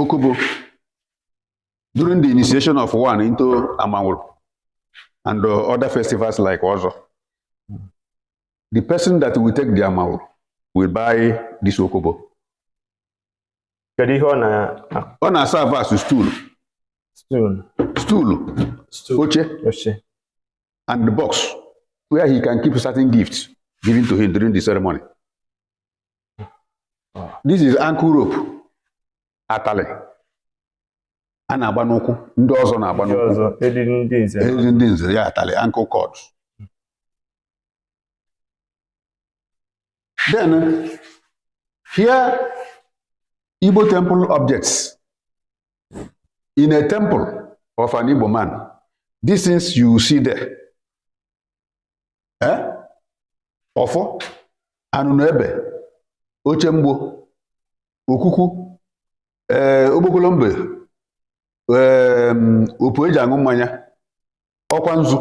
Okobo during the initiation of one into Amanwulu and other festivals like Ozo. The person that will take the Amanwulu will buy this Okobo. Kedu ihe ọ na Ọ na-serve as stool, stool? Stool, Stool. Oche, Oche. And the box where he can keep certain gifts given to him during the ceremony. This is ankle rope, atali. A na-agba n'ụkwụ, ndị ọzọ na-agba Ndị n'ụkwụ. ọzọ, eriri ndị nze. Eriri ndị nze ya, atali, ankle cords. Then here, Igbo temple objects. In a temple of an Igbo man, these things you see there. Eh? Ọfọ, anụnụ ebe, oche mgbo, okuku, ee, okpokolo mbe, opu eji aṅụ mmanya, ọkwa nzu,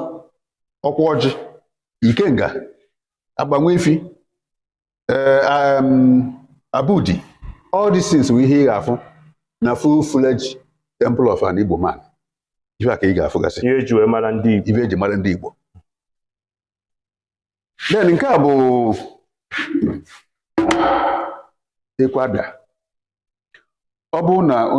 ọkwa ọjị, ikenga, agbanwe efi, ee, abudi. All these things bụ ihe ị ga-afụ na full-fledged temple of an Igbo man. Ife a ka ị ga-afụgasị. Ihe eji wee mara ndị Igbo. Ife eji mara ndị Igbo. Then nke a bụ ekwe abịa. Ọ bụrụ na onye